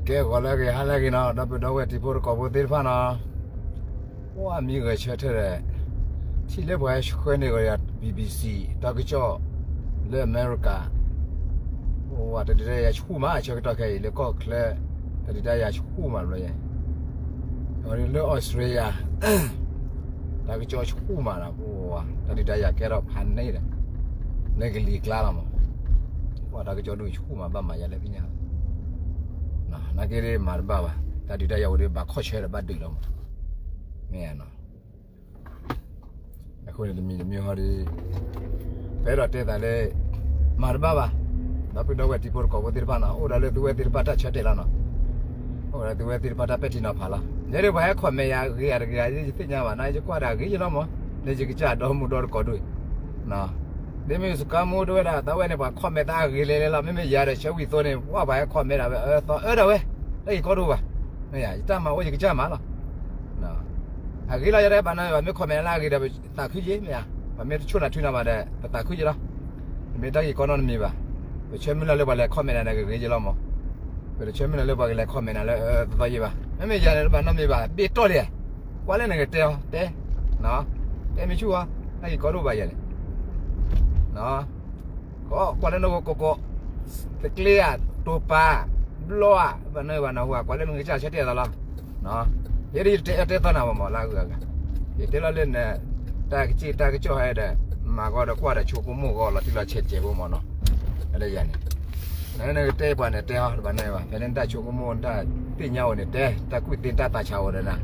ကဲ ဂီၤလၢအဂ့ၤ ဟါလၢအဂ့ၤနီၤ ဒီပုၢ်ဒီဝဲၢ်တံၤဖိသကိးဖိသ့ၣ်တဖၣ်နီၤ, ပှၤမံဂဲၤဆၢထၢၣ်ဒီး ထံၣ်လၢပှၤဟဲဆှၢန့ၢ်ဝဲဒၣ် ဘံဘံစံ တၢ်ကစီၣ် လၢအမဲရကၤ, ပှၤတၢ်ဒုးတၢ်ယၤဆူၣ်မး ဆၢကတီၢ်ခဲအံၤလၢကီၢ်ချၢ တၢ်ဒုးတၢ်ယၤဆူၣ်မးဘျီယဲ, လၢအီစထြ့လယါ တၢ်ကစီၣ်ဆူၣ်မးဒီး ပှၤတၢ်ဒုးတၢ်ယၤကဲထီၣ်ဖးန့ၣ်ဒီး လၢကလံၤကျါလီၤမး, ပှၤတၢ်ကစီၣ်ဒုးဆူၣ်မး ဘၣ်မၤယၤလၢသ့ၣ်ညါ နာ်က့ဒ်မၤတဘၣ်ဘၣ်, တၢ်ဒုးတၢ်ယၤအိၣ်ဒီး ဘၣ်ခီၣ်ဆၢဒီးဘၣ်ဒုးလီၤမး, မ့ၢ်ဧါနီၤ, အဃိန့ၣ်တမံၤတမံၤဟီဒီး ပအဲၣ်ဒိးတဲသးလၢ မၤတဘၣ်ဘၣ်, ဒီပုၢ်ဒီဝဲၢ်တံၤဖိသကိးဖိသ့ၣ်တဖၣ်နီၤ အိၣ်ဒီးလၢသုဝဲသ့ၣ်တဖၣ်တၢ်ဆၢတဲာ်လီၤနီၤ, အိၣ်ဒီးသုဝဲသ့ၣ်တဖၣ်တၢ်ပဲာ်ထံနီၤဖးလီၤ, ယဲဒၣ်ပှၤဟဲ comment ယၤဂ့ၤဧါတဂ့ၤဧါ ယသ့ၣ်ညါဘၣ်နီၤ ယကွၢ်ဒၣ်ဂ့ၤယလီၤမး, လၢယကစၢ်ဒီမုၢ်ဒီတကိးဒိၣ် ဒ်မ့ၢ်စကါမူတဝဲဒၣ် သးဝဲန့ၣ် ပှၤ comment တၢ်ဂ့ၤလဲၤလဲၤလီၤ မ့မ့ၢ်ယၤဒီး ဆၢဝံၤသိန့ၣ် ပှၤ ပှၤဟဲ comment ဒၣ်ဝဲ အၢသီအၢဒၣ်ဝဲ, တၢ်ဂ့ၢ်ကီဒိၣ်ဘၣ်, မ့ၢ်ယတၢ်မၤအိၣ်ယကစၢ်မၤလီၤ, အဂ့ၤလီၤ ယဲဒၣ်ဘၣ်နီၤ ပှၤမ့ၢ် comment လၢအဂ့ၤဒီး ပသးခုယ့ၢ် မ့ၢ်ဧါ, ပှၤမ့ၢ်တဆိၣ်နၤထုနၤဘၣ်ဒီး ပသးခုယ့ၢ်လီၤ, ပမ့ၢ်တၢ်ဂ့ၢ်ကီနီတမံၤဘၣ်, ပဆၢမုၢ်လၢ်လၢပှၤလဲၤ comment နၤန့ၣ် ဂ့ၤဂ့ၤယ့ၢ်လီၤမး, ပတဆၢမုၢ်လၢ်လၢပှၤကလဲၤ comment နၤလၢအၢသီယ့ၢ်ဘၣ်, မ့မ့ၢ်ယၤန့ၣ် တဘၣ်နီတမံၤဘၣ် ဘ့ၣ်တီၢ်လံ, ကွၢ်လၢနကတဲအီၤ တဲ, တဲမ့ၢ်ဆူၣ်အီၤ, တၢ်ဂ့ၢ်ကီဒိၣ်ဘၣ်ယဲန့ၣ် ကွၢ်လၢနဂီၢ်ကိးကိး, သကျ့ဧါ, တိာ်ပၤ, ဘျီဧါ, ဘၣ်နၢ်ဘၣ်နၢ်ဟူဧါ ကွၢ်လၢနကစၢ်ဆၢတဲာ်သးလီၤ, ယဲဒၣ်ယတတဲအီၤတဲသီနၤဘၣ်မး လၢအဂုၤအဂၤ, ယတဲလီၤလၢန တၢ်ကစံၣ်တၢ်ကစီၣ်ဟဲဒီး မၤဂီၤဒီးကွၢ်ဒီးဆိကမိၣ်ဂီၤ လီၤတံၢ်လီၤဆဲးစဲးဖိမးနီၤ, လၢယၤန့ၣ် နကတဲပှၤန့ၣ်တဲအီၤ တဘၣ်နၢ်ဘၣ် ဖဲလၢနတၢ်ဆိကမိၣ် နတၢ်သ့ၣ်ညါအိၣ်န့ၣ်တဲ တၢ်ကူၣ်သ့တၢ်သးဆးအိၣ်ဒီးနၤ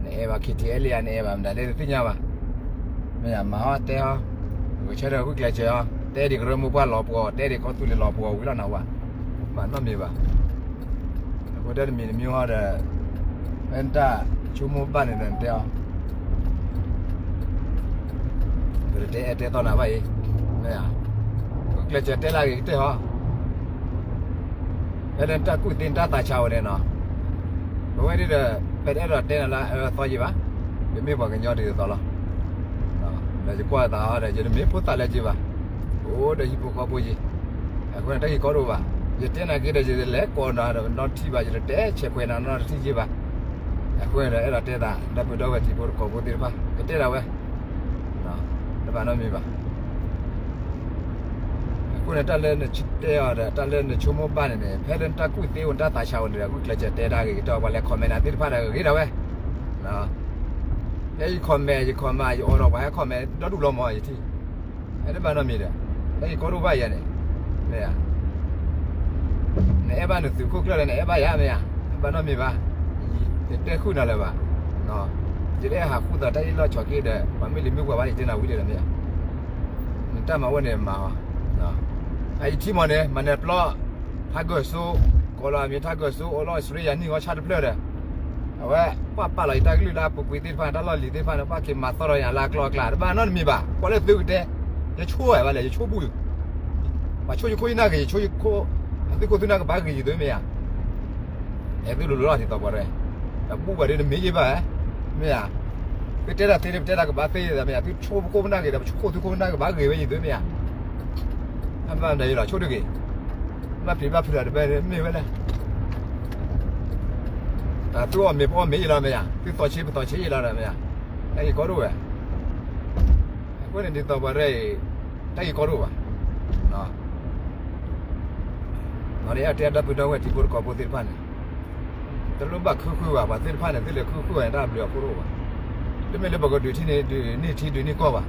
နအဲၣ်ဘၣ် KTLA ဧါ နအဲၣ်ဘၣ်မတၤလဲၣ် တသ့ၣ်ညါဘၣ်, မ့ၢ်မၤအီၤတဲအီၤ, ဂဲၤဆၢထၢၣ်ဂုာ်ကျဲးစၢးအီၤ တဲဒံးကရၢမိၢ်ပှၢ်လီၤပှီၤ တဲဒံးကီၢ်သူလ့ၤလီၤပှီၤဝံၤလီၤနၤဝဲ, ဘၣ်နီတမံၤဘၣ်, အဃိတၢ်တမံၤတမံၤဟီဒီး ဖဲနတၢ်ဆိကမိၣ်ဘၣ်န့ၣ်ဒီးနတဲအီၤ ပတတဲအဲၣ်တဲသီနၤဘၣ်အံၤ, မ့ၢ်ဧါ, ဂုာ်ကျဲးစၢးတဲလၢအဂ့ၤကတၢၢ်ဟီ ဖဲလၢနတၢ်ကူၣ်သ့နတၢ်သးဆးအိၣ်န့ၣ်နီၤ, ပဝဲဒၣ်ဒီး ပတအဲၣ်ဒိးတဲနၤလၢအအၢသီယံာ်ဘၣ်, ယမ့ၢ်ပှၤကညီဒ်သိးလီၤ, ဒီးယကွၢ်သးဒီး ယတမ့ၢ်ဖိသၣ်လၢက့ဘၣ်, အိၣ်ဒီးဟံၣ်ဖိဃီဖိယံာ်, အဃိန့ၣ် တၢ်ဂ့ၢ်ကီဒိၣ်ဘၣ်, ယတဲနၤက့ၤဒီး ယတလဲၤကိးနၤဒီးနီတထံၣ်ဘၣ်, ယတတဲဆဲးခွဲးနၤနီတထံၣ်ယံာ်ဘၣ်, အဃိန့ၣ်ဒီး အဲၣ်ဒိးတဲသး ဒီပုၢ်ဒီဝဲၢ်တံၤဖိသကိးဖိသ့ၣ်တဖၣ် ကတဲဒၣ်ဝဲ တဘၣ်နီတမံၤဘၣ်. အဃိန့ၣ် တၢ်လၢနတဲအီၤဒီး တၢ်လၢနဆိကမိၣ်ဘၣ်န့ၣ်န့ၣ် ဖဲလၢနတၢ်ကူၣ်သ့အိၣ် နတၢ်သးဆးအိၣ်န့ၣ်ဒီး ဂုာ်ကျဲးစၢးတဲဒၣ်ဂ့ၤကတၢၢ် ပှၤလဲၤ comment နၤသ့ၣ်တဖၣ်ဒီးဂ့ၤဒၣ်ဝဲ, ဖဲယ comment ယ comment ယအိၣ်ဒီးပှၤဟဲ comment ဒီဒူၣ်လီၤမး ယထံၣ်, အဲတဘၣ်နီတမံၤဒီး တၢ်ဂ့ၢ်ကီဒိၣ်ဘၣ်ယၤန့ၣ်, မ့ၢ် နအဲၣ်ဘၣ်နသုးခိၣ်ကျၢၢ်လၢနအဲၣ်ဘၣ်ယၤမ့ၢ်ဧါ, ဘၣ်နီတမံၤဘၣ်, ယတဲဃုာ်နၤလၢၤဘၣ်, ယတအဲၣ်ဟးဃုသးတၢ်အ့ၣ်လိာ်ဆိးက့ဒီး ပှၤမ့ၢ်လံၤမ့ၢ်ပှၤဘၣ်န့ၣ် ယတဲနၤဝံၤလံဒီးမ့ၢ်ဧါ, နတၢ်မၤအိၣ်န့ၣ်မၤအီၤ, အအံၤထံမီၢ်န့ၣ် မၤနၢၤပျီ ထါဂၢၢ်စိ, ကိးလီၤအမံၤထါဂၢၢ်စိ အိၣ်လၢအီစထြ့လယါနံၣ်ဂီၤဆၣ်တဖျၢၣ်ဒီး အဝဲ ပှၤပာ်လီၤယတၢ်ကလုၢ်လၢအပူၤကွံာ်သ့ၣ်တဖၣ် တၢ်လီၢ်လံၤသ့ၣ်တဖၣ်န့ၣ် ပှၤက့ၤမၤသီဒီးယၤလၢအကျိၤအကျဲ တဘၣ်နီတမံၤဘၣ်, ကွၢ်လၢသုကတဲ, ယဆိၣ်ဝဲဘၣ်လဲၣ် ယဆိၣ်ဘူၣ်, ပှၤဆိၣ်ယခိၣ်ယနၢ်ဂ့ၤ ယဆိၣ်ယခိၣ်, အသုးခိၣ်သုနၢ်ကဘၣ်ဂ့ၤယၤသုမ့ၢ်ဧါ, အဲသုလိၤလိၤလီၤဒ်သိးပှၤရဲ, တဘူၣ်ဘၣ်ဒီးတမ့ၢ်ယဘၣ်, မ့ၢ်ဧါ, သုတဲတၢ်သ့ဒီး ပတဲတၢ်ကဘၣ်သ့ယသးမ့ၢ်ဧါ, သုဆိၣ်ပခိၣ်ပနၢ်ဂ့ၤဒီး ပဆိၣ်ခိၣ်သုခိၣ်ပနၢ်ကဘၣ်ဂ့ၤဝဲယၤသုမ့ၢ်ဧါ, အဘၣ်မတၤယလီၤဆိၣ်တဂ့ၤ, ဘၣ်ဖံးဘၣ်ဖုးဒီးတဘၣ်မ့ၢ်ဝဲလဲၣ်, သုအီၣ်မ့ၤပအီၣ်မ့ၤယလီၤမ့ၢ်ဧါ, သုသီၣ်ဆံးပသီၣ်ဆံးယလီၤဒီးမ့ၢ်ဧါ, တၢ်ဂ့ၢ်ကီဒိၣ်ဝဲ အဃိန့ၣ်ဒ်သိးပှၤရဲအံၤ တၢ်ဂ့ၢ်ကီဒိၣ်ဘၣ်, ဒီးအဲၣ်ဒိးတဲဒီပုၢ်ဒီဝဲၢ်တံၤဖိသကိးဖိသ့ၣ်တဖၣ်န့ၣ် တလိၣ်ဘၣ်ခုဃုဘၣ်, ပှၤသ့ၣ်တဖၣ်န့ၣ် သုလဲၤခုဃုဘၣ်န့ၣ် တၢ်ဘျုးအဖိတအိၣ်ဘၣ်, တမ့ၢ်လၢပကဒုးထံၣ်န့ၣ် ဒုးန့ၢ်ထံဒုးန့ၢ်ကီၢ်ဘၣ်,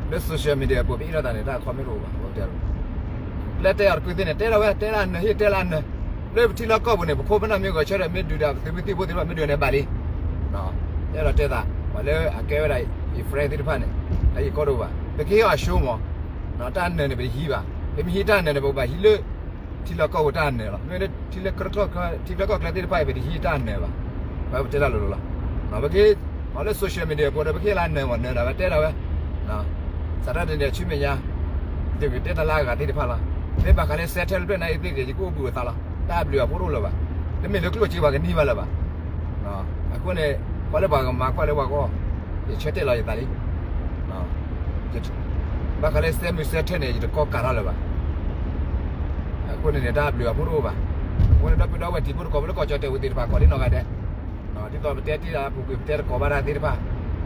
လၢ social media အပူၤ ပအ့ၣ်လိာ်သးန့ၣ် တၢ်ခီမ့ၢ်တအိၣ်ဘၣ်, ပတဲ ပျဲတဲအီၤတကုသ့ၣ်န့ၣ် တဲလီၤဝဲ တဲလၢအနၢၤဟ့ၣ်တဲလၢအနၢၤ, လၢပထံလီၢ်ကီၢ်ပူၤန့ၣ် ပခိၣ်ပနၢ်မ့ၢ်ဂဲၤဆၢထၢၣ် မ့ၢ်ဒုးဒၣ်သုးမုၢ်သံၣ်ဘိသ့ၣ်တဖၣ် မ့ၢ်ဒုးန့ၣ်ဘၣ်လံ, အဲၣ်ဒိးတဲသး ပှၤလၢအကဲဝဲဒၣ် ယ friend သ့ၣ်တဖၣ်န့ၣ် တၢ်ဂ့ၢ်ကီဒိၣ်ဘၣ်, ပကဟ့ၣ်အီၤ show မး, တၢ်နၢၤန့ၣ် ပတဟံးဘၣ်, ပမ့ၢ်ဟံးတၢ်နၢၤန့ၣ် ပကဘၣ်ဟံးလၢ ထံလီၢ်ကီၢ်ပူၤတၢ်နၢၤလီၤ, မ့ၢ်လၢ ထံလီၢ်ကီၢ်ချၢသ့ၣ်တဖၣ်အံၤ ပတဟံးတၢ်နၢၤဘၣ်, ပတဲတၢ်လိၤလိၤလီၤ, ပက့ၤ ပှၤလၢ social media အပူၤဒီး ပကဟ့ၣ်လၢနၢၤမး နၢၤဒၣ်ဝဲတဲဒၣ်ဝဲ စးထီၣ်တနံၤဆူမဲာ်ညါ ယကတဲတၢ်လၢအဂၤသ့ၣ်တဖၣ်လီၤ, မ့ၢ်ဘၣ်ဃးလၢ စဲထဲတဖျၢၣ်န့ၣ်အံၤသ့ၣ်ဂ့ၤ ယကအိၣ်ဘှံးအသးလီၤ, တၢ်ဘျုးအဖိတအိၣ်လၢၤဘၣ်, တမ့ၢ်လၢကျိၣ်စ့ပှၤကန့ၢ်ဘၣ်လၢၤဘၣ်, အဃိန့ၣ် ကွၢ်လၢပှၤကမၤကွၢ်လၢပှၤဂီၢ်, ယဆၢတဲာ်လီၤယသးလံ, ဘၣ်ဃးလၢစဲမုၢ်စဲထဲန့ၣ် ယတကီကးထီၣ်လၢၤဘၣ်, အဃိန့ၣ်န့ၣ် တၢ်ဘျုးအဖိတအိၣ်ဘၣ်, အိၣ် အဃိန့ၣ်ဒီပုၢ်ဒီဝဲၢ်တံၤဖိသကိးဖိလၢကီၢ်ကၠီၣ်တဲာ်ဝဲသ့ၣ်တဖၣ် ကိးဒ်နီၢ်ဂၤဒဲး, ဒ်သိးပတဲတ့ၢ်ဒၣ်ပူၤကွံာ် ပတဲတကိးဘၣ်တၢ်သ့ၣ်တဖၣ်,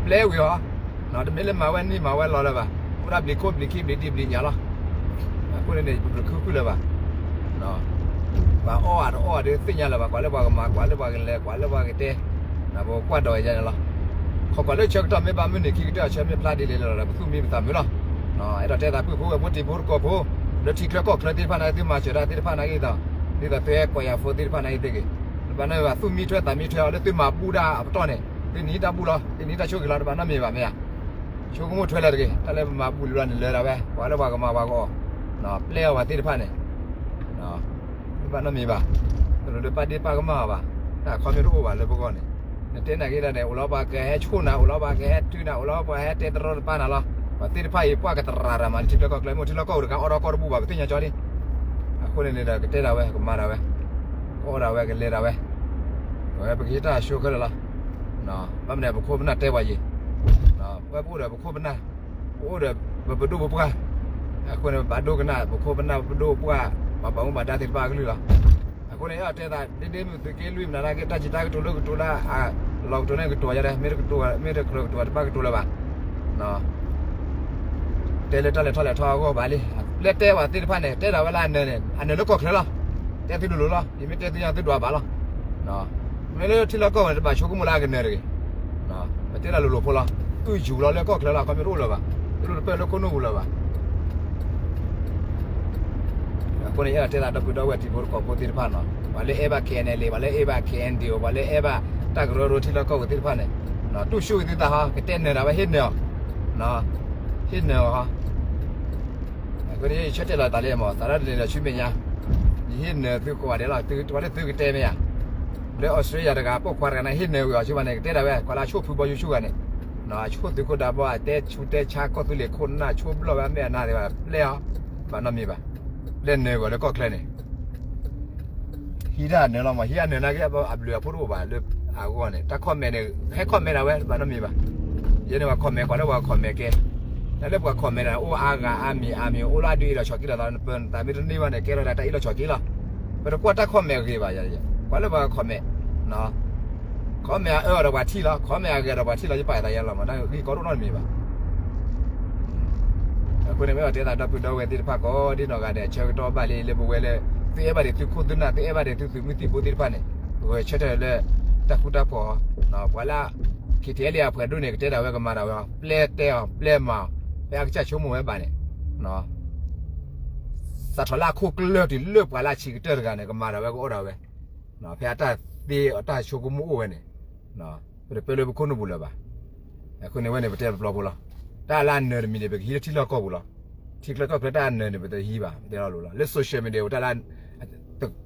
ပျဲဝံၤအီၤ, တမ့ၢ်လၢမၤဝဲနံၣ်မၤဝဲလီၤလၢၤဘၣ်, အိၣ်ဒၣ်ဘျံးခိၣ်ဘျံးခံဘျံးဒံးဘျံးညၣ်လီၤ. အဃိန့ၣ်န့ၣ် ပတခုခုလၢၤဘၣ် ပှၤအီၣ်အတအီၣ်ဒ်သ့ၣ်ညါလၢၤဘၣ်, ကွၢ်လၢပှၤကမၤ ကွၢ်လၢပှၤကလဲၤ ကွၢ်လၢပှၤကတဲ, ပကွၢ်ဒီးယဲန့ၣ်လီၤ. ခီကွၢ်လၢဆၢကတီၢ်မ့ၢ်ဘၣ်မုၢ်နံၤခံကတၢၢ်အဆၢမ့ၢ်ဖျါဒ်လဲၣ်လဲၣ်လီၤဒီး ပသူၣ်မံပသးမုာ်လီၤ. အဲၣ်ဒိးတဲသးပုၢ်ဖိဝဲၢ်ဖိတံၤဖိသကိးဖိ လၢထံချၢကီၢ်ချၢသ့ၣ်တဖၣ်န့ၣ် သုမၤစၢၤတၢ်သ့ၣ်တဖၣ်န့ၣ်ဂ့ၤသိး, ဒ်သိးသုဟဲကွၢ်ယၤဖိသ့ၣ်တဖၣ်န့ၣ်ဂ့ၤသ့ၣ်ဂ့ၤ, တဘၣ်နီတမံၤဘၣ်, သူၣ်မံထွဲသးမံထွဲအီၤလၢသုမၤဘူၣ်ဒၣ်အပတီၢ်န့ၣ် သုန့ၢ်တၢ်ဘူၣ်လီၤ, သုန့ၢ်တၢ်ဆိၣ်ဂ့ၤလီၤ, တဘၣ်နီတမံၤဘၣ်မ့ၢ်ဧါ. ဆိကမိၣ်ထွဲလၢၤတဂ့ၤ, တၢ်လၢပမၤဘူၣ်လၢၤန့ၣ်လၢၤဒၣ်ဝဲ, ပှၤလၢပှၤကမၤပှၤကအီၣ်, ပျဲအီၤပှၤသ့ၣ်တဖၣ်န့ၣ် တဘၣ်နီတမံၤဘၣ်. တလိၣ်လၢပာ်ဒ့ၣ်ပာ်ကမၣ်အီၤဘၣ်, တၢ်ခီမ့ၢ်တအိၣ်ဘၣ်လၢပဂီၢ်န့ၣ်, နတဲနာ်က့ၤဒၣ်န့ၣ် အိၣ်လီၤပှၤကဟဲဆိၣ်နၤ, အိၣ်လီၤပှၤကဟဲတုၤနၤ, အိၣ်လီၤပှၤဟဲတဲတရီတပါနၤလီၤ. ပှၤသ့ၣ်တဖၣ်အံၤ ပှၤကတရၤရၤမး လၢထံချၢကီၢ်ချၢ, မ့ၢ်ထံလီၢ်ကီၢ်ပူၤတခါ အီၣ်ဒီးကီၢ်တဘူၣ်ဘၣ် ပသ့ၣ်ညါကၠီလံ. အဃိန့ၣ်န့ၣ်ဒီး ကတဲဒၣ်ဝဲ ကမၤဒၣ်ဝဲ, ကအီၣ်ဒၣ်ဝဲ ကလဲၤဒၣ်ဝဲ, ပကဟ့ၣ်တၢ်ဆိခဲလၢာ်လီၤ. ဘၣ်မနုၤ ပခိၣ်ပနၢ်တဲပှၤယံၤ, ပဝဲပအိၣ်ဒီးပခိၣ်ပနၢ်, ပအိၣ်ဒီးပပဒိၣ်ပပှၢ်, အဃိန့ၣ် ပဘၣ်ဒိကနၣ် ပခိၣ်ပနၢ်ပဒိၣ်ပပှၢ်, ပှၤဘၣ်မူဘၣ်ဒါသ့ၣ်တဖၣ်အကလုၢ်လီၤ. အဃိန့ၣ် အဲၣ်ဒိးတဲသး ဒ့ဒ့မုၢ်သုးက့လွံၢ်မနုၤနာ်က့ တၢ်စံးတၢ်ကတိၤလၢကတိၤလၢ လီၤကတိၤန့ၣ်ကတိၤယါဒီး မ့ၢ်တကြၢးကတိၤတဘၣ်ကတိၤလၢၤဘၣ် တဲလၢတၢ်လဲၤထီၣ်လဲၤထီအဂီၢ်ဘၣ်လံ. ပျဲတဲပှၤသ့ၣ်တဖၣ်န့ၣ် တဲဒၣ်ဝဲလၢအနၢၤန့ၣ် အနၢၤလၢကီၢ်ချၢလီၤ. တဲသုလိၤလိၤလီၤ. ယမ့ၢ်တဲသုညါသုဒွးဘၣ်လီၤ. မ့ၢ်လၢထံလီၢ်ကီၢ်ပူၤန့ၣ် တဘၣ်ဆိကမိၣ်လၢအကနၢၤတဂ့ၤ. ပတဲဒၣ်လိၤလိၤဖိလီၤ. အုၣ်ယူၤလီၤလၢကီၢ်ချၢလီၤ. ခီမ့ၢ်တအိၣ်လၢၤဘၣ်. တလိၣ်တပၢၢ်လၢခိၣ်နူာ်ပူၤလၢၤဘၣ်. အဃိန့ၣ် အဲၣ်ဒိးတဲသးဒီပုၢ်ဒီဝဲၢ်တံၤဖိသကိးဖိသ့ၣ်တဖၣ်နီၤ, ပှၤလၢအဲၣ်ဘၣ် KNLA, ပှၤလၢအဲၣ်ဘၣ် KNDO, ပှၤလၢအဲၣ်ဘၣ်တၢ်ကရၢကရိထံလီၢ်ကီၢ်ပူၤသ့ၣ်တဖၣ်န့ၣ်, တူၢ်ဆူၣ်ဝံၤသုသးဟီ, ကတဲနၢၤဒၣ်ဝဲ ဟ့ၣ်နၢၤအီၤ, ဟ့ၣ်နၢၤအီၤဟီ. အဃိန့ၣ် ယဆၢတဲာ်လီၤသးလၢမး, သးဒၣ်တန့ၣ်ဒီးဆူမဲာ်ညါ, ယဟ့ၣ်နၢၤသုကိးဂၤဒဲးလီၤ, သုတဝဲလၢသုကတဲမ့ၢ်ဧါ. လၢအီစထြ့လယါတဂၤ ပိာ်ခွါတဂၤန့ၣ် ဟ့ၣ်နၢၤဝံၤအီၤဆူဘၣ်န့ၣ် ကတဲဒၣ်ဝဲ ကွၢ်လၢအဆိၣ်ဖုဘီယူၤဆူဂၤန့ၣ်, အဆိၣ်သုးခိၣ်ဒးဘီ အတဲဆူးတဲဆါကီၢ်သူလ့ၤခိၣ်နၢ် ဆိၣ်ဘျီၣ်ဝဲအမဲာ်အနါသ့ၣ်ဘၣ် ပျဲအီၤ, ဘၣ်နီတမံၤဘၣ်. ပျဲနၢၤဝံၤအီၤလၢကီၢ်ချၢန့ၣ် ဟံးတၢ်နၢၤလီၤမး, ဟံးတၢ်နၢၤနာ်က့ အဘျုးအဖှိၣ်တအိၣ်ဘၣ်လၢအဂီၢ်န့ၣ်, တၢ် comment န့ၣ် ဟဲ comment ဒၣ်ဝဲ ဘၣ်နီတမံၤဘၣ်. ယဲန့ၣ်ပှၤ comment ကွၢ်လၢပှၤ comment ကဲ, တၢ်လၢပှၤ comment န့ၣ် အိၣ်အါဂၤအါမံၤအါမံၤ အိၣ်လၢအဒုးအ့ၣ်လီၤဆီၣ်က့လီၤသး, နပၢၤနသးမ့ၢ်တန့ၢ်ဘၣ်န့ၣ် ကဲထီၣ်ဒၣ်တၢ်အ့ၣ်လီၤဆီၣ်က့လီၤ. ပတကွၢ်တၢ် comment ဂ့ၤဘၣ်, ကွၢ်လၢပှၤ comment, comment အအၢအီၤဒီးပှၤထံၣ်လီၤ, comment အဂ့ၤဒီးပှၤထံၣ်လီၤ, ယပာ်သးယဲလီၤမး, တၢ်ဂ့ၢ်ကီတအိၣ်နီတမံၤဘၣ်. အဃိန့ၣ် မ့ၢ်အတဲသးဒီပုၢ်ဒီဝဲၢ်သ့ၣ်တဖၣ်ကိးဒ်နီၢ်ဂၤဒဲး ဆၢကတီၢ်ဘၣ်လံလၢပဝဲလၢ သုအဲၣ်ဘၣ်ဒံးသုခိၣ်သုနၢ် သုအဲၣ်ဘၣ်ဒံးသုသုးမုၢ်သံၣ်ဘိသ့ၣ်တဖၣ်န့ၣ်, ဂဲၤဆၢထၢၣ်လၢ တၢ်ဃူတၢ်ဖိး, ပှၤလၢ KTLA အဖှဲးဒိၣ်န့ၣ် ကတဲဒၣ်ဝဲကမၤဒၣ်ဝဲအီၤ, ပျဲတဲအီၤ ပျဲမၤအီၤ, ဖဲအကစၢ်ဆိကမိၣ်ဝဲဘၣ်န့ၣ် စးထီၣ်လၢအခိၣ်ကျၢၢ်တုၤလၢပှၤလၢအဆံးကတၢၢ်တဂၤန့ၣ် ကမၤဒၣ်ဝဲကအိၣ်ဒၣ်ဝဲ, ဖဲအတၢ်သ့အတၢ်ဆိကမိၣ်အိၣ်ဝဲန့ၣ်, ပတပၢၢ်လၢပခိၣ်နူာ်ပူၤလၢၤဘၣ်. အဃိန့ၣ်ဝဲန့ၣ် ပတဲပျီဖိလီၤ. တၢ်လၢအနၢၤတမံၤန့ၣ် ပကဟံးလၢထံလီၢ်ကီၢ်ပူၤလီၤ. ထံချၢကီၢ်ချၢတၢ်အနၢၤန့ၣ် ပတဟံးဘၣ်, ပတဲလီၤလိၤလီၤ. လၢ social media ပူၤတၢ်လၢ ဘၣ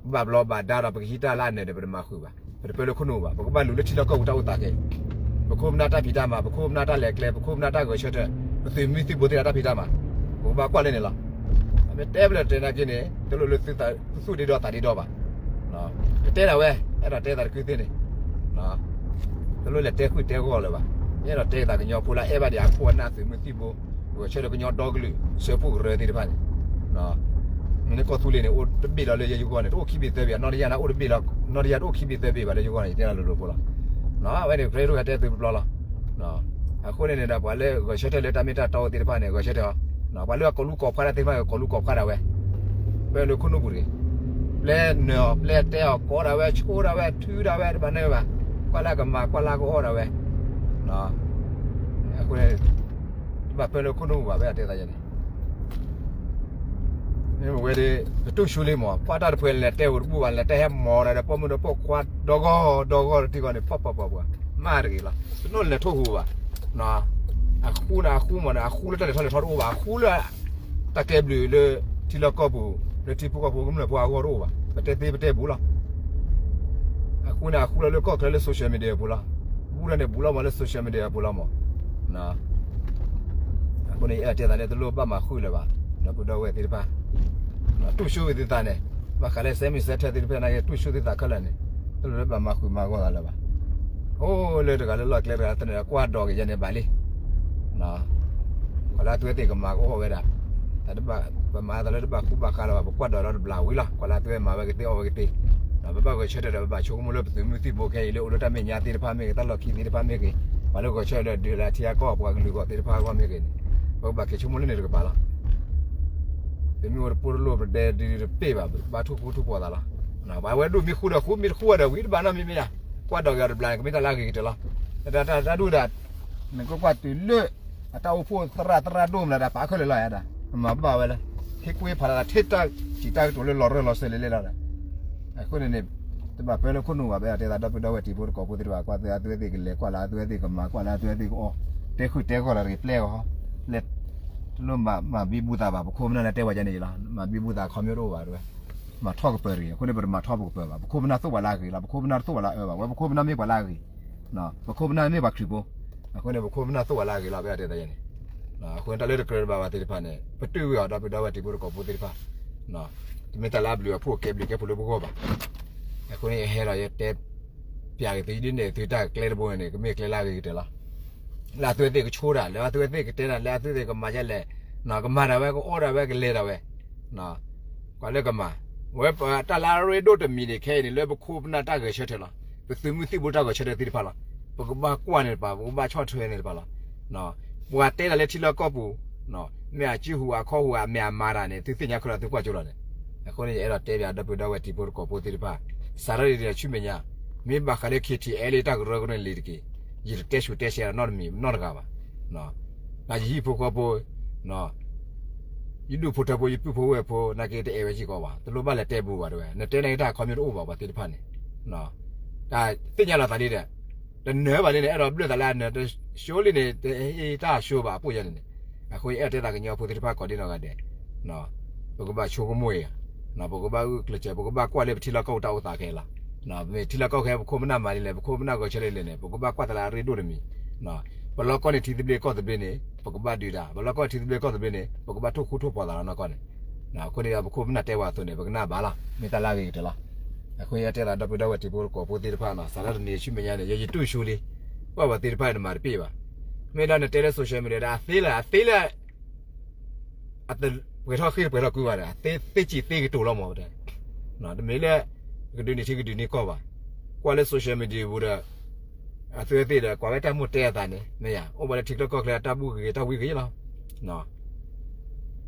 ်ဘျီးဘၣ်ဒါဒီး ပကဟံးတၢ်လၢအနၢၤန့ၣ် ပတမၤဃုာ်ဘၣ်, ပတပၢၢ်လၢခိၣ်နူာ်ဘၣ်, ပကဘၣ်လူၤလၢထံလီၢ်ကီၢ်ပူၤတၢ်အိၣ်သးကဲ, ပခိၣ်ပနၢ်တၢ်ဖံးတၢ်မၤ, ပခိၣ်ပနၢ်တၢ်လဲၤကျဲ, ပခိၣ်ပနၢ်တၢ်ဂဲၤဆၢထၢၣ်, ပသုးမုၢ်သံၣ်ဘိသ့ၣ်တဖၣ်တၢ်ဖံးတၢ်မၤ, ပကဘၣ်ကွၢ်လၢန့ၣ်လီၤ. မ့ၢ်တဲဘျဲၣ်တဲနာ်က့န့ၣ် တလိၣ်လၢသုသူၣ်ဒ့ဒီးသးဒ့ဒီဘၣ်. ကတဲဒၣ်ဝဲ, အဲၣ်ဒိးတဲသးတခုသ့ၣ်န့ၣ် တလိၣ်လဲၤတဲဃုာ်တဲဂီၢ်လၢၤဘၣ်. ယအဲၣ်ဒိးတဲသးကညီဖိလၢအဲၣ်ဘၣ်ဒံးအခိၣ်အနၢ်သုးမုၢ်သံၣ်ဘိ, ဂဲၤဆၢထၢၣ်လၢကညီဒီကလုာ် စၢဖှိၣ်ကရၢသ့ၣ်တဖၣ်န့ၣ်, မ့ၢ်လၢကီၢ်သူလ့ၤန့ၣ် အိၣ်တဘ့ၣ်လီၤလၢယဂီၢ်န့ၣ် တအိၣ်ခံဘ့ၣ်သၢဘ့ၣ်, နီၢ်တယၢ်န့ၣ်အိၣ်တဘ့ၣ်လီၤ, နီၢ်တယၢ်တအိၣ်ခံဘ့ၣ်သၢဘ့ၣ်ဘၣ်လၢယဂီၢ်န့ၣ် ယတဲဒၣ်လိၤလိၤဖိလီၤ. အဝဲန့ၣ်ဖရဲဒိၣ်ဟဲတဲသုတဘျီလီၤ. အဃိန့ၣ်န့ၣ်ဒီး ပှၤလၢဂဲၤဆၢထၢၣ်လၢတၢ်မ့ၢ်တၢ်တီသ့ၣ်တဖၣ်န့ၣ် ဂဲၤဆၢထၢၣ်အီၤ, ပှၤလၢအကိးလူၤကိးခွါတၢ်သ့ၣ်တဖၣ်န့ၣ် ကိးလူၤကိးခွါဒၣ်ဝဲ, ပၢၢ်လၢခိၣ်နူာ်ပူၤတဂ့ၤ, ပျဲနၢၤအီၤ ပျဲတဲအီၤ ကိးဒၣ်ဝဲ ဆိဒၣ်ဝဲ ထုဒၣ်ဝဲ တဘၣ်နၢၤဘၣ်, ကွၢ်လၢကမၤ ကွၢ်လၢကအီၣ်ဒၣ်ဝဲ, အဃိန့ၣ် တဘၣ်ပၢၢ်လၢခိၣ်နူာ်ပူၤဘၣ် ဖဲအတဲသးယဲန့ၣ် မ့ၢ်ဝဲဒၣ် ပတူၢ်ဆူလံမး, ပှၤတၢ်တဖှဲးလဲၤတဲဝဲတဘူၣ်ဘၣ်, လဲၤတဲဟဲမၤဒၣ်ဒီး ပိာ်မုၣ်ဒီးပိာ်ခွါ ဒီဂီၢ်ဒီဂီၢ်တထံဂီၢ်န့ၣ် ပှၤပှၤပှၤပှၤ မၤတဂ့ၤလီၤ. တနီၣ်လဲၤထီၣ်ဟူးဘၣ်, အဃူန့ၣ် အဃူမးန့ၣ် အဃူလၢတၢ်လဲၤထီၣ်လဲၤထီတအိၣ်ဘၣ်, အဃူလၢ တၢ်ကဲဘျုးလၢ ထံလီၢ်ကီၢ်ပူၤ လၢထံဖိကီၢ်ဖိကမျၢၢ်ဖိအဂီၢ်တအိၣ်ဘၣ်, ပတဲသ့ပတဲဘူးလီၤ. အဃူန့ၣ် အဃူလီၤလၢကီၢ်ချၢလၢ social media ပူၤလီၤ. ဘူးလီၤန့ၣ် ဘူးလီၤမးလၢ social media ပူၤလီၤမး. အဃိန့ၣ် ယအဲၣ်ဒိးတဲသးလၢ တလိၣ်ဘၣ်မၤဃုာ်လၢၤဘၣ်, ဒီပုၢ်ဒီဝဲၢ်သ့ၣ်တဖၣ် တူၢ်ဆူၣ်ဝဲသုသးန့ၣ်, ဘၣ်ဃးလၢ စဲမုၢ်စဲထၢၣ် သ့ၣ်တဖၣ်န့ၣ် တူၢ်ဆူၣ်သုသးခဲလၢာ်န့ၣ်, တလိၣ်လၢဘၣ်မၤဃုာ်မၤဂီၢ်သးလၢၤဘၣ်. အိၣ်လၢတဂၤလၢလီၢ်ကျဲတဂၤသ့ၣ်န့ၣ် ကွၢ်ဒိးက့ၤယဲန့ၣ်ဘၣ်လံ. ကွၢ်လၢအသုဝဲသ့ၣ်ကမၤကအီၣ်ဝဲဒၣ်, ပမၤသးလၢတဘၣ်ဃူဘၣ်ဃးလၢၤဘၣ်, ပကွၢ်ဒိးဒီးတဘျီဝံၤလီၤ. ကွၢ်လၢအသုဝဲမၤဝဲကသ့အီၣ်ဝဲကသ့, ပဘၣ်ဂဲၤဆၢထၢၣ်ဒီး ပဘၣ်ဆိကမိၣ်လၢပသုးမုၢ်သံၣ်ဘိခဲအံၤ လၢအိၣ်လၢတၢ်မဲာ်ညါသ့ၣ်တဖၣ်မ့ၢ်ဂ့ၤ, တၢ်လီၢ်ခံသ့ၣ်တဖၣ်မ့ၢ်ဂ့ၤ, ပှၤလၢဂဲၤဆၢထၢၣ်ဒီး ဒုးလၢထံအကီၢ် ပှၤကလုာ်ဂီၢ်သ့ၣ်တဖၣ်အဂီၢ်မ့ၢ်ဂ့ၤန့ၣ်, ပကဘၣ်က့ၤဆိကမိၣ်လၢန့ၣ်တကပၤလီၤ. ပမ့ၢ်အိၣ်တပိၢ်တလိၣ် ပဒဲဒုးတပ့ၢ်ဘၣ်, ပဘၣ်ထိၣ်ဃူထိၣ်ဖိးသးလီၤ. ပှၤဝဲဒိၣ်မ့ၢ်ဃူဒီးဃူ, မ့ၢ်တဃူဒီးဝံၤတဘၣ်နီတမံၤမ့ၢ်ယါ, ကွၢ်ဒီးက့ၤအီၤတဘျီန့ၣ် ကမ့ၢ်တၢ်လၢအဂ့ၤကတၢၢ်လီၤ. တၢ်ဒူၣ်ဒၣ် နကကွၢ်တုၤလၢ အတၢ်အိၣ်ဖှိၣ်သရၣ်သရၣ်ဒိၣ်မးလၢဒၣ် ပာ်ခဲလၢာ်လီၤယါဒၣ်, မၤဘၣ်ဝဲလၢ ဟ့ၣ်ကူၣ်ဟ့ၣ်ဖးလၢ ထဲတၢ်စံးတၢ်ကတိၤလၢလီၤရၢၢ်လီၤစၢၤလံလံလီၤဒီး, အဃိန့ၣ်န့ၣ် တဘၣ်ပၢလၢခိၣ်နူာ်ဘၣ်, ပအဲၣ်ဒိးတဲသးဒီပုၢ်ဒီဝဲၢ်တံၤဖိသကိးဖိသ့ၣ်တဖၣ်, ကွၢ်သုအသုဝဲသ့ၣ်ကလဲၤ, ကွၢ်လၢအသုဝဲသ့ၣ်ကမၤ, ကွၢ်လၢအသုဝဲသ့ၣ်ကအီၣ်, တဲဃုာ်တဲဂီၢ်လၢတကပျဲအီၤ, လဲၤ တလိၣ်မၤဘံဘူသးဘၣ်, ပခိၣ်ပနၢ်လၢတဲဝဲဒ်န့ၣ်လီၤ, မၤဘံဘူသးခီမ့ၢ်တအိၣ်ဘၣ်တဲဝဲ, မၤထီၣ်ကပၢၤတဂ့ၤ, အဃိန့ၣ် ပတမၤထီၣ်ပကပၢၤဘၣ်, ပခိၣ်ပနၢ်သိၣ်ပှၤလၢအဂ့ၤလီၤ, ပခိၣ်ပနၢ်တသိၣ်ပှၤလၢအအၢဘၣ်, ဝဲပခိၣ်ပနၢ်မ့ၢ်ပှၤလၢအဂ့ၤ, ပခိၣ်ပနၢ်မ့ၢ်ပှၤခရံာ်ဖိ, အဃိန့ၣ် ပခိၣ်ပနၢ်သိၣ်ပှၤလၢအဂ့ၤလီၤ, ပအဲၣ်ဒိးတဲသးယဲန့ၣ်, အဃိန့ၣ် တၢ်လၢတကြၢးတဘၣ်ဘၣ်သ့ၣ်တဖၣ်န့ၣ် ပတုာ်ဝဲအီၤဒီပုၢ်ဒီဝဲၢ်တံၤဖိသကိးဖိသ့ၣ်တဖၣ်, တမ့ၢ်တၢ်လၢအဘျုးအဖှိၣ်ကဲဘျုးကဲဖှိၣ်လၢပဂီၢ်ဘၣ်, အဃိန့ၣ် ယဟဲဒီးယတဲ ပျးက့ၤသုဒ်န့ၣ် သုတၢ်ကျဲတဘိန့ၣ် ကမ့ၢ်ကျဲလၢအဂ့ၤကတၢၢ်လီၤ. လၢအသုဝဲသ့ၣ်ကဆိဒၣ်, လၢအသုဝဲသ့ၣ်ကတဲဒၣ်, လၢအသုဝဲသ့ၣ်ကမၤဒ်လဲၣ်, ကမၤဒၣ်ဝဲ ကအီၣ်ဒၣ်ဝဲ ကလဲၤဒၣ်ဝဲ, ကွၢ်လၢကမၤ, ဝဲပတၢ်လၢအရ့ဒိၣ်တမံၤန့ၣ် ခဲအံၤန့ၣ် လၢပခိၣ်ပနၢ်တၢ်ဂဲၤဆၢထၢၣ်လီၤ. ပသုးမုၢ်သံၣ်ဘိတၢ်ဂဲၤဆၢထၢၣ်သ့ၣ်တဖၣ်လီၤ. ပကဘၣ်ကွၢ်န့ၣ်တပၤ, ပကဘၣ်ဆီၣ်ထွဲန့ၣ်တပၤလီၤ. ပှၤတဲဒၣ်လၢထံလီၢ်ကီၢ်ပူၤ မ့ၢ်အစုဟူးအခီၣ်ဟူးအမ့ၢ်အမၤတၢ်န့ၣ် သုသ့ၣ်ညါခဲလၢာ် သုကွၢ်ကၠိလီၤန့ၣ်, အဃိန့ၣ် ယအဲၣ်ဒိးတဲဘၣ်ဒီပုၢ်ဒီဝဲၢ်တံၤဖိသကိးဖိသ့ၣ်တဖၣ်, စးထီၣ်ဒ်န့ၣ်ဆူမဲာ်ညါ, မ့ၢ်ဘၣ်ဃးလၢ KTLA တၢ်ကရၢကရိန့ၣ်လံၤတက့ၢ်, ယတတဲဆူးတဲဆဲးနီတမံၤနီတဂၤဘၣ်. တၢ်ယဟံၣ်ဖိဃီဖိ ယဒူၣ်ဖိထၢဖိ ယပုၢ်ဖိဝဲၢ်ဖိ နာ်က့တအဲၣ်ဝဲစ့ၢ်ကီးဘၣ်, တလိၣ်ဘၣ်လဲၤတဲဘူးဘၣ်တဲဝဲ, နတဲန့ၣ်တၢ်ခီမ့ၢ်တအိၣ်ဘၣ် ပှၤသ့ၣ်တဖၣ်န့ၣ်, တၢ်သ့ၣ်ညါလီၤသးလံဒီး, တနၢၤဘၣ်လံန့ၣ် အဲၣ်ဒိးဘျၢၣ်သးလၢအနၢၤတၢ်, ဆိလံန့ၣ် တဟ့ၣ်တၢ်ဆိဘၣ်အပိၢ်ယဲန့ၣ်န့ၣ်, အဃိယအဲၣ်ဒိးတဲသးကညီဖိသ့ၣ်တဖၣ်ကိးဒံနီၢ်ဂၤဒဲး, ပကဘၣ်ဆိကမိၣ်အံၤ, ပကဘၣ်ဂုာ်ကျဲးစၢး ပကဘၣ်ကွၢ်လၢပထံလီၢ်ကီၢ်ပူၤတၢ်အိၣ်သးခဲအံၤလီၤ. မ့ၢ်ထံလီၢ်ကီၢ်ခဲ ပခိၣ်ပနၢ်မၤဒ်လဲၣ်, ပခိၣ်ပနၢ်ဂဲၤဆၢထၢၣ်ဒ်လဲၣ်န့ၣ် ပကဘၣ်ကွၢ်သးလၢအရ့ဒိၣ်တမံၤ, ပလီၢ်ကီၢ်န့ၣ်ထံသဘျ့ကီၢ်သဘျ့န့ၣ် ပကဘၣ်ဒုးတၢ်, ပလီၢ်ကီၢ်ထံသဘျ့ကီၢ်သဘျ့န့ၣ် ပကဘၣ်ထိၣ်ဃူထိၣ်ဖိးသးလီၤနီၢ်ကီၢ်န့ၣ်, အဃိန့ၣ်ဒီး ပခိၣ်ပနၢ်တဲဝဲအသိးန့ၣ် ပကနၣ်ဘၣ်လီၤ, မ့ၢ်တၢ်လၢအဂ့ၤကတၢၢ်လီၤ. အဃိယတဲသးဒီပုၢ်ဒီဝဲၢ်တံၤဖိသကိးဖိသ့ၣ်တဖၣ်နီၤ, စးထီၣ်တနံၤဆူမဲာ်ညါန့ၣ် ယဲယတူၢ်ဆူလံ, ကွၢ်ပှၤသ့ၣ်တဖၣ်န့ၣ် နမၤတပ့ၢ်ဘၣ်, မ့ၢ်ဒၣ်နတဲလၢ social media ဒီး အသ့လၢ, အသ့လၢ အတပှဲၤထီၣ်ဃ့ၢ်တပှဲၤထီၣ်ကွံာ်ဘၣ်ဒီး အသ့သ့စံးသ့ကတိၤလီၤမၢ်တဲ, တမ့ၢ်လၢ ကဒုးန့ၢ်ထံကဒုးန့ၢ်ကီၢ်ဘၣ်, ကွၢ်လၢ social media ပူၤဒီး အသုဝဲသ့ၣ်ဒီး ကွၢ်ဝဲတၢ်မိၣ်တဲအသးန့ၣ် မ့ၢ်ယါ အိၣ်ဘၣ်လၢထံချၢကီၢ်ချၢ တၢ်ဘူၣ်ဂ့ၤဂ့ၤ တၢ်ဝံဂ့ၤလီၤ.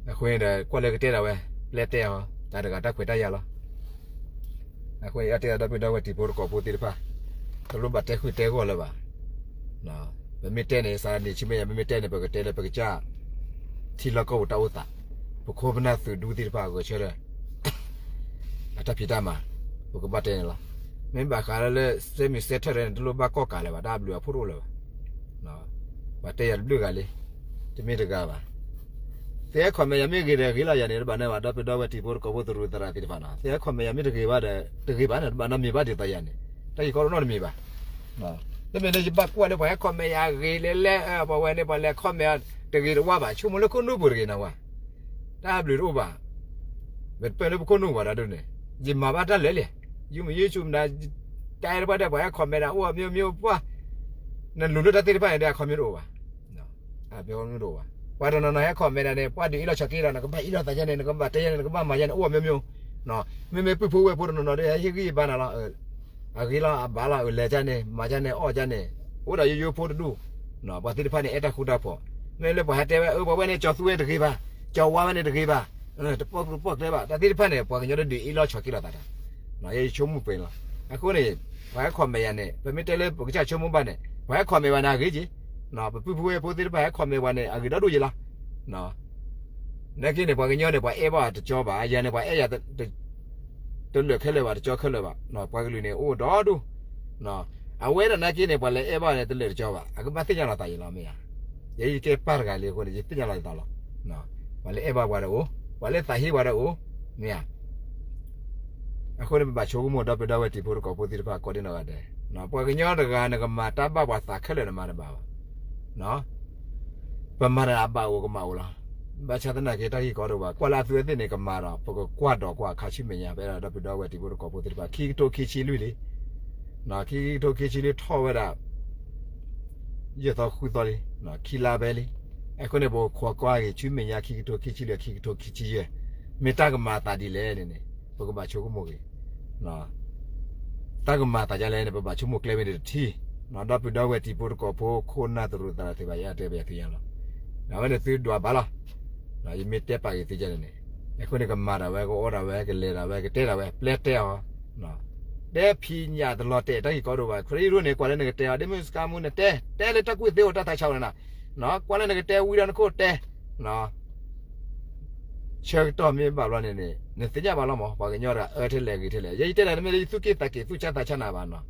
အဃိန့ၣ်ဒီး ကွၢ်လၢကတဲဒၣ်ဝဲ ပျဲတဲအီၤ တၢ်တဂၤတၢ်ခွဲးတၢ်ယာ်လီၤ. အဃိန့ၣ် ယတဲဒၣ်ဒီပုၢ်ဒီဝဲၢ်တံၤဖိသကိးဖိသ့ၣ်တဖၣ်, တလိၣ်ဘၣ်တဲဃုာ်တဲဂီၢ်လၢၤဘၣ်. ပမ့ၢ်တဲန့ၣ် စးန့ၣ်ဆံမဲာ်ညါ ပမ့ၢ်တဲန့ၣ် ပကတဲလၢပကစၢ် ထံလီၢ်ကီၢ်ပူၤတၢ်အိၣ်သး, ပခိၣ်ပနၢ်သုးဒူသ့ၣ်တဖၣ်အဂဲၤဆၢထၢၣ် အတၢ်ဖံးတၢ်မၤ ပကဘၣ်တဲန့ၣ်လီၤ. မ့ၢ်ဘၣ်ဃးလၢ စဲမုၢ်စဲထၢၣ်န့ၣ် တလိၣ်ဘၣ်ကီၢ်ကးလၢၤဘၣ်, တၢ်ဘျုးအဖှိၣ်တအိၣ်လၢၤဘၣ်. ပှၤတဲယၤတဘျုးဂၤလံ, တမ့ၢ်တဂၤဘၣ်. သုဟဲ comment ယၤမ့ၢ်ဂ့ၤဒီးဂ့ၤလီၤ, ယၤန့ၣ် တဘၣ်နၢ်ဘၣ် ဒီပုၢ်ဒီဝဲၢ်တံၤဖိသကိးဖိသရူးသရၣ်သ့ၣ်တဖၣ်နီၤ, သုဟဲ comment ယၤမ့ၢ်တဂ့ၤဘၣ်ဒီး တဂ့ၤဘၣ်န့ၣ် တဘၣ်နီတမံၤဘၣ်ဒ်သိးယၤန့ၣ်, တၢ်ဂ့ၢ်ကီတနီတမံၤဘၣ်. တမ့ၢ်လၢယဘၣ်ကွၢ်လၢပှၤဟဲ comment ယၤဂ့ၤလဲၣ်လဲၣ်, ပှၤဝဲန့ၣ် ပှၤလဲၤ comment တဂ့ၤတဝါဘၣ်, ဆိကမိၣ်လၢခိၣ်နူာ်ပူၤတဂ့ၤနီၤဝဲ, တၢ်ဘျုးတအိၣ်ဘၣ်. ပတပၢၢ်လၢပခိၣ်နူာ်ဘၣ်ဒီးဒ်န့ၣ်, ယမၤဘၣ်တၢ်လၢာ်လဲၣ်, ယုမ့ၢ်ယုဆူၣ်မနုၤ, တၢ်အဲၣ်တပှၢ်ဒီး ပှၤဟဲ comment ဒၣ်အိၣ်အမျိုးမျိုးပှၢ်, နလူၤလၢတၢ်သ့ၣ်တဖၣ်န့ၣ်ဒီး အ comment တအိၣ်ဘၣ်. အ comment တအိၣ်ဘၣ်. ပှၤတနီၤနီၤဟဲ comment ဒၣ်န့ၣ် ပှၤဒုးအ့ၣ်လိာ်ဆိးက့ဒီး နကဘၣ်အ့ၣ်လိာ်သးယါန့ၣ် နကဘၣ်တဲယါန့ၣ် နကဘၣ်မၤယါန့ၣ် အိၣ်အမျိုးမျိုး. မ့မ့ၢ်ပုၢ်ဖိဝဲၢ်ဖိတနီၤနီၤဒီး ဟဲဟ့ၣ်ဂံၢ်ဘါနၤလီၤ. အဂ့ၤလီၤ အဘၣ်လီၤ အလဲၤကါန့ၣ် မၤကါန့ၣ် အီၣ်ကါန့ၣ် အိၣ်ဒီးယိယိဖိတဒူၣ်, ပှၤသ့ၣ်တဖၣ်န့ၣ် အဲၣ်တၢ်ဃူတၢ်ဖိး, မ့ၢ်လၢပှၤဟဲတဲဝဲ အၢ ပှၤဝဲန့ၣ် ကၠီၤသူဝဲတဂ့ၤဘၣ်, ကၠီၤဝါဝဲန့ၣ်တဂ့ၤဘၣ်, တပီၢ်ကျိပီၢ်ကျဲဘၣ်, တၢ်သ့ၣ်တဖၣ်န့ၣ် ပှၤကညီတဒုးအ့ၣ်လိာ်ဆိးက့လိာ်သးတၢ်, ယဆိကမိၣ်ပှဲၤလီၤ. အဃိန့ၣ် ပှၤဟဲ comment ယၤန့ၣ် ပမ့ၢ်တဲလၢပကစၢ်ဆိကမိၣ်ဘၣ်န့ၣ် ပှၤဟဲ comment ပှၤန့ၣ် အဂ့ၤက့ၤ, ပပုၢ်ဖိဝဲၢ်ဖိသ့ၣ်တဖၣ်ဟဲ comment ပှၤန့ၣ် အဂ့ၤဒီဒူၣ်ယံၤလီၤ. နာ်က့န့ၣ် ပှၤကညီန့ၣ် ပှၤအဲၣ်ဘၣ်တကၠီဘၣ်, ယၤန့ၣ် ပှၤအဲၣ်ယၤ တလၢာ်ခဲလၢာ်ဘၣ် တကၠီခဲလၢာ်ဘၣ်, ပှၤကလုာ်န့ၣ် အိၣ်ဒီဒူၣ်, အဝဲဒၣ်နာ်က့န့ၣ် ပှၤလဲၤအဲၣ်ဘၣ်န့ၣ် တလၢာ်တကၠီဘၣ် အကဘၣ်သ့ၣ်ညါလီၤသးယံၤလီၤ မ့ၢ်ဧါ. ယဲယကဲပၢ်တဂၤလံအဃိန့ၣ် ယသ့ၣ်ညါလီၤယသးလီၤ. ပှၤလဲၤအဲၣ်ဘၣ်ပှၤဒီးအိၣ်, ပှၤလဲၤသးဟ့ပှၤဒီးအိၣ်, မ့ၢ်ဧါ. အဃိန့ၣ် ပဘၣ်ဆိကမိၣ်ဒီပုၢ်ဒီဝဲၢ်တံၤဖိသကိးဖိသ့ၣ်တဖၣ်ကိးဒံနီၢ်ဂၤဒဲး, ပှၤကညီတဂၤ နကမၤတၢ်ဘၣ်ပှၤသးခဲလၢာ်နမၤတဘၣ်ဘၣ် ပမၤတၢ်အဘၣ်အိၣ်ကမၣ်အိၣ်လီၤ. ဘၣ်ဆၣ်သနာ်က့တၢ်ဂ့ၢ်ကီတအိၣ်ဘၣ်, ကွၢ်လၢအသုဝဲသ့ၣ်န့ၣ်ကမၤဒီး ပကကွၢ်ဒီးကွၢ်အခါဆူမဲာ်ညါ ပအဲၣ်ဒိးဒီပုၢ်ဒီဝဲၢ်တံၤဖိသကိးဖိသ့ၣ်တဖၣ် ခံကထိခံဆံလွံၢ်လံ, ခံကထိခံဆံလွံၢ်ထီၣ်ဝဲဒၣ် ယဲၢ်သီဃုသီလံ, ခံလါဖဲလံ. အဃိန့ၣ် ပခိးကွၢ်က့ၤဆူမဲာ်ညါ ခံကထိခံဆံလွံၢ် ခံကထိခံဆံယဲၢ် မ့ၢ်တၢ်ကမၤအသးဒ်လဲၣ်န့ၣ်န့ၣ် ပကဘၣ်ဆိကမိၣ်က့ၤ တၢ်ကမၤသးဒ်လဲၣ်န့ၣ် ပဘၣ်ဆိကမိၣ်ကျဲမ့ၢ်တထံၣ်, ဒီပုၢ်ဒီဝဲၢ်တံၤဖိသကိးဖိ ခိၣ်နၢ်သရူးသးတသ့ဘၣ် ယတဲဘၣ်ယၤသုယၤလီၤ. အဝဲန့ၣ်သုဒွးဘၣ်လီၤ. ယမ့ၢ်တဲပာ်က့ၤသုဒ်န့ၣ်န့ၣ်, အဃိန့ၣ် ကမၤဒၣ်ဝဲ ကအိၣ်ဒၣ်ဝဲ ကလဲၤဒၣ်ဝဲ ကတဲဒၣ်ဝဲ ပျဲတဲအီၤ, တဲဖံးညၣ်တလီၤတဲာ် တၢ်ဂ့ၢ်ကီဒိၣ်ဘၣ်. ခရံာ်ရိၣ်န့ၣ် ကွၢ်လၢနကတဲအီၤ ဒ်မုၢ်စကါမူန့ၣ်တဲ, တဲလၢတၢ်ကူၣ်သ့အိၣ်တၢ်သးဆါအိၣ်န့ၣ်, ကွၢ်လၢနကတဲဝံၤဒီးနခိၣ်တဲ ဆၢကတီၢ်မ့ၢ်ဘၣ်ဘျီန့ၣ်န့ၣ် နသ့ၣ်ညါဘၣ်လီၤမး ပှၤကညီတဂၤအၢထဲလဲၣ်ဂ့ၤထဲလဲၣ်. ယဲယတဲနၤ တမ့ၢ်လၢယသူၣ်က့ၣ်သးက့ၤသူၣ်ဆါသးဆါနၤဘၣ်နီၤ.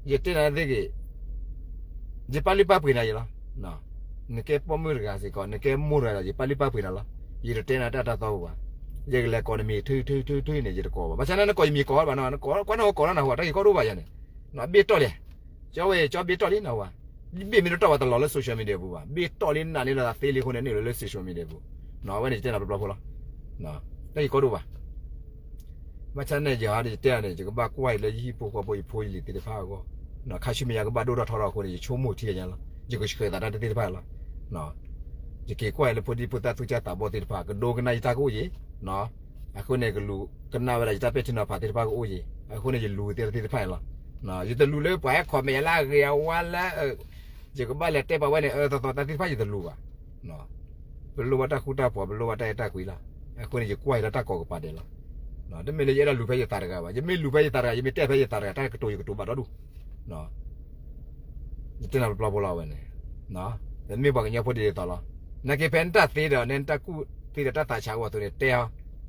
ယတဲနၤသ့ၣ်ဂ့ၤ, ယပာ်လုၢ်ပာ်ပှ့ၤနၤယလီၤ. နကဲပိာ်မုၣ်တဂၤစ့ၢ်ကီး နကဲမိၢ်တဂၤဒီး ယပာ်လုၢ်ပာ်ပှ့ၤနၤလီၤ. ယတတဲနၤတၢ်တၢ်သီပူၤဘၣ်. ယကလဲၤကိးနမံၤထုထုထုထုန့ၣ် ယတကိးဘၣ်. ဘၣ်ဆၣ်န့ၣ် နကိးယမံၤကိးဘၣ်နီၤ, နကွၢ်နဟိကိးနီၤနဟိ တၢ်ဂ့ၢ်ကီဒိၣ်ဘၣ်ယၤန့ၣ်, ဘ့ၣ်တီၢ်လံ ကၠီဝဲကၠီဘ့ၣ်တီၢ်လံနဝၤ, ဘ့ၣ်မ့ၢ်တတီၢ်ဘၣ်တလီၤလၢ social media ပူၤဘၣ်, ဘ့ၣ်တီၢ်လံနးန့ၣ်လီၤသးသ့လံအဃိန့ၣ် နုာ်လီၤလၢ social media ပူၤ, အဝဲန့ၣ်ယတဲနၤပျီပျီဖိလီၤ. တၢ်ဂ့ၢ်ကီဒိၣ်ဘၣ်. ဘၣ်ဆၣ်န့ၣ် ယၤဒီးယတဲန့ၣ် ယကဘၣ်ကွၢ်အံၤလၢယဟံၣ်ဖိဃီဖိယဖိယလံၤသ့ၣ်တဖၣ်အဂီၢ်, ခါဆူမဲာ်ညါကဘၣ်ဒိၣ်ထီၣ်ထီထီၣ်အဃိန့ၣ် ယဆိကမိၣ်ထံယၤလီၤ, ယကဆှၢသးတၢ်တသ့ၣ်တဖၣ်လီၤ. ယက့ၤကွၢ်အံၤလၢဖိဒံဖိသၣ်သူၣ်ကၢ်သးဘီၣ်သ့ၣ်တဖၣ် ကဒိကနၣ်ယတၢ်ကအိၣ်ယံၤ အဃိန့ၣ် ကလူၤကနၣ်ဝဲဒၣ်ယတၢ်ပဲာ်ထံနီၤဖးသ့ၣ်တဖၣ်ကအိၣ်ယံၤ, အဃိန့ၣ် ယလူၤသ့ၣ်တဖၣ်အံၤလီၤ. ယတလူၤလၢပှၤဟဲ comment လၢအဂ့ၤအဝါလၢ ယကဘၣ်လဲၤတဲပာ်ဝဲန့ၣ် အၢသီသီတၢ်သ့ၣ်တဖၣ်ယတလူၤဘၣ်. ပလိၣ်ဘၣ်တၢ်ဃူတၢ်ဖိး ပလိၣ်ဘၣ်တၢ်အဲၣ်တၢ်ကွံလီၤ. အဃိန့ၣ် ယကွၢ်အံၤလၢတၢ်ကိးကပၤဒဲးလီၤ. တမ့ၢ်လၢယအဲၣ်ဒိးလူၤဖဲယသးတဂၤဘၣ်, ယမ့ၢ်လူၤဖဲယသးတဂၤ ယမ့ၢ်တဲဖဲယသးတဂၤ တၢ်ကတိၤယကတိၤဘၣ်ဒီဒူၣ် ယတဲနၤပျီပျီဖိလီၤဝဲန့ၣ်, ပမ့ၢ်ပှၤကညီဖိဒ်သိးလီၤ. နာ်က့ဖဲနတၢ်သ့ဒီး နတၢ်ကူၣ်သ့ဒီးတၢ်သးဆးအိၣ်အသိးန့ၣ် တဲအီၤ,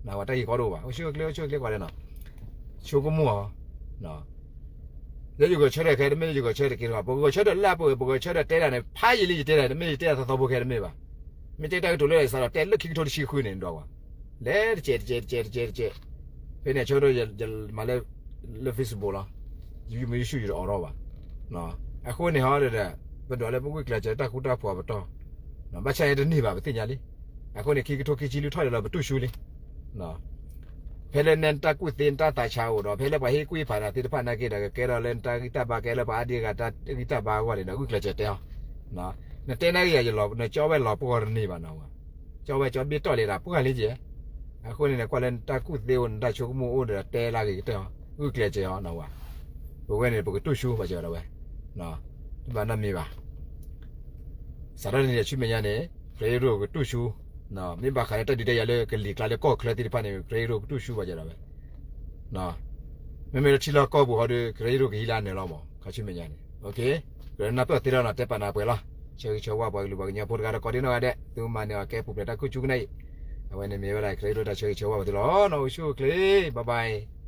နဝၤတၢ်ဂ့ၢ်ကီဒိၣ်ဘၣ်, အိၣ်ဆူၣ်အိၣ်ချ့ အိၣ်ဆူၣ်အိၣ်ချ့ကွၢ်ဒဲးနီၤ, ဆိကမိၣ်အီၤ, လၢယဂဲၤဆၢထၢၣ်ခဲ တမ့ၢ်လၢယဂဲၤဆၢထၢၣ်တက့ၢ်ဘၣ်, ပဂဲၤဆၢထၢၣ်လၢအပူၤ ပဂဲၤဆၢထၢၣ်တဲဒၣ်န့ၣ် ဖးယံာ်လံယတဲဒၣ် တမ့ၢ်ယတဲဒၣ်သီသီဖိခဲတမ့ၢ်ဘၣ်. မ့ၢ်တဲတၢ်ကတိၤလၢစးဒီး တဲလၢခံကထိတဆံဃုန့ၣ် ဒီးဝဲ လဲၤတကဲးတကဲးတကဲးတကဲးတကဲး, ဖဲန့ၣ် အဆိကတၢၢ်ယမၤလၢ လၢ Facebook လီၤ, ယမ့ၢ်ယဆူၣ်ယတအိးထီၣ်ဘၣ်. အဃိန့ၣ်ဟီဒီး ပဒွးလၢပဂုာ်ကျဲးစၢးတၢ်ဃူတၢ်ဖိးပတီၢ်, ဘၣ်ဆၣ်န့ၣ်တန့ၢ်ဘၣ် ပသ့ၣ်ညါလံ. အဃိန့ၣ် ခံကထိခံဆံလွံၢ်ထီၣ်ဒံးလီၤ ပတူၢ်ဆူလံ. ဖဲလၢနတၢ်ကူၣ်သ့နတၢ်သးဆးအိၣ်ဒီး ဖဲလၢပှၤဟ့ၣ်ကူၣ်ဟ့ၣ်ဖးနၤသ့ၣ်တဖၣ်နာ်က့ဒီး ကကဲထီၣ်လၢနတၢ်ဂံၢ်တၢ်ဘါ ကဲလၢပှၤအါဒံအဂၤတၢ်ဂံၢ်တၢ်ဘါအဂီၢ်န့ၣ်ဒီး ဂုာ်ကျဲးစၢးတဲအီၤ, နတဲနာ်က့ယၤယလီၤ နကၠီဝဲလီၤပှီၢ်တန့ၢ်ဘၣ်နီၤဝဲ, ကၠီဝဲကၠီဘ့ၣ်တီၢ်လံဒၣ်ပှၢ်လံကဲ. အဃိန့ၣ် နကွၢ်လၢနတၢ်ကူၣ်သ့အိၣ် နတၢ်ဆိကမိၣ်အိၣ်ဒီး တဲလၢဂ့ၤကတၢၢ်အီၤ ဂုာ်ကျဲးစၢးအီၤနီၤဝဲ, ပဝဲန့ၣ် ပကတူၢ်ဆူဘၣ်စၢၤဝဲဒၣ်ဝဲ, တဘၣ်နီတမံၤဘၣ်. စးထီၣ်န့ၣ်ဆူမဲာ်ညါန့ၣ် ခရံာ်ရိၣ်ကတူၢ်ဆူ, မ့ၢ်ဘၣ်ဃးလၢတၢ်ဒုးတၢ်ယၤလၢကလံၤကျါလၢကီၢ်ချၢသ့ၣ်တဖၣ်န့ၣ် ခရံာ်ရိၣ်ကတူၢ်ဆူဘၣ်စၢၤဒၣ်ဝဲ, မ့မ့ၢ်လၢထံလီၢ်ကီၢ်ပူၤဟီဒီး ခရံာ်ရိၣ်ကဟံးလၢအနၢၤလီၤမး ခါဆူမဲာ်ညါန့ၣ်, ကနၢ်ပၢၢ်သ့လီၤနီၤ တဲပာ်နၤပှဲၤလီၤ, ဆၢဂ့ၤဆၢဝါပှၤကလုာ်ပှၤကညီဖိတဂၤဒီးကိးဒံနီၢ်ဂၤဒဲး သုမၤန့ၢ်အီၤကဲပူၤဖျဲးတၢ်ခိၣ်ဆူကနၣ်အံၤ, အဝဲန့ၣ်မ့ၢ်ဝဲဒၣ်ခရံာ်ရိၣ်တၢ်ဆၢဂ့ၤဆၢဝါပှၤသုလီၤနီၤ အိၣ်ဆူၣ်အိၣ်ချ့ bye bye.